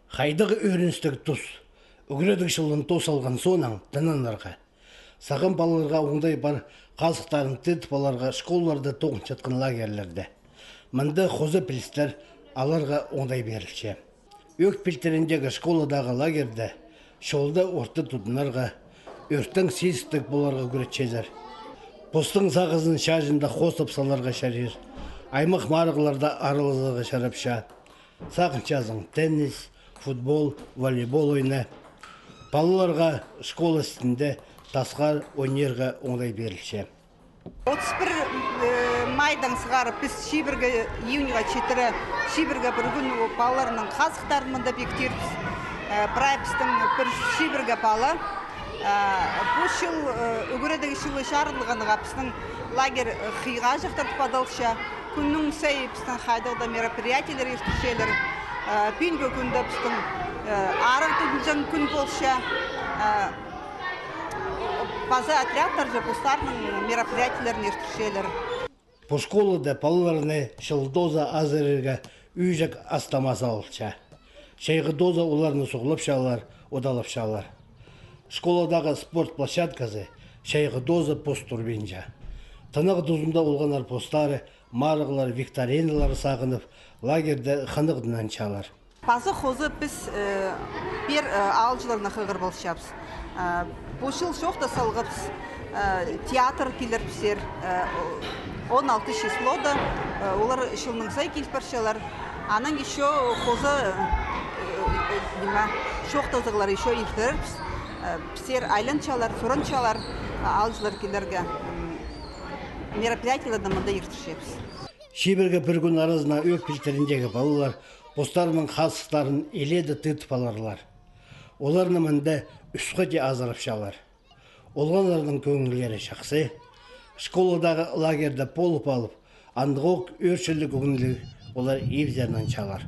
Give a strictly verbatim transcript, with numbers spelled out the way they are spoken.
Хайдағ ӧріністіг тус. Ӱгредіг чылын тоос салған соонаң тынанарға. Сағам палаларға оңдай пар хазыхтарын тыытып аларға школаларда тоғынчатхан лагерьлерде. Мында хоза пілістер аларға оңдай пирілче. Ӧк пилтіріндегі школадағы лагерьде чолда орта тудынарға, ӧртең сизіктіг поларға ӱгретчелер. Постың сағызын чааҷында хозып саларға чарир. Аймах марығларда аралазарға чарапча. Сағынчазың теннис, футбол, волейбол ойна. Палаларға школа істінде тасхар ойнирға оңдай пирілче. Отыс пір майдаң сығара піс чибіргі июньға читіре, чибіргі пір кӱн палаларның хазыхтарын мында пиктирбіс. Прай пістің пір чибіргі пала. Пу чыл, ӱгредіг чылы чарылғанға, пістің лагерь хыйға чахтартып адалча. Кӱннің сай пістің хайдағ-да мероприятиелер иртірчелер. Пӱӱнгі кӱнде пістің арығ тудынҷаң кӱн полча. Паза отрядтарҷа постарының мероприятиелерін иртірчелер. Пу школада палаларны чыл тооза азырирға ӱҷӱк ас-тамах салылча. Чайғы тооза оларны суғлапчалар, одалапчалар. Школадағы спорт площадказы чайғы тооза пос турбинча. Тынағ тузында олғаннар постары марығлар, викториналар сағынып, лагерьде хынығ тынанчалар. Паза хоза піс пеер аалҷыларны хығыр полчабыс. Пу чыл чоохтас салғабыс, театр килер пісер, он алты числода. Олар чылның сай киліп парчалар. Анаң ещё хоза ниме, чоохтазығлар ещё иртірербіс. Пісер айланчалар, суранчалар аалҷылар килерге. Мероприятиелерні мында иртірчебіс. Чибіргі пір кӱн аразына ӧк пилтіріндегі палалар постарының хазыхтарын илееде тыытып аларлар. Оларны мында ӱс хати азырапчалар. Олғаннарның кӧңнілері чахсы. Школадағы лагерьде полып алып, андағ ӧрчіліг ӱгінліг олар ибзер нанчалар.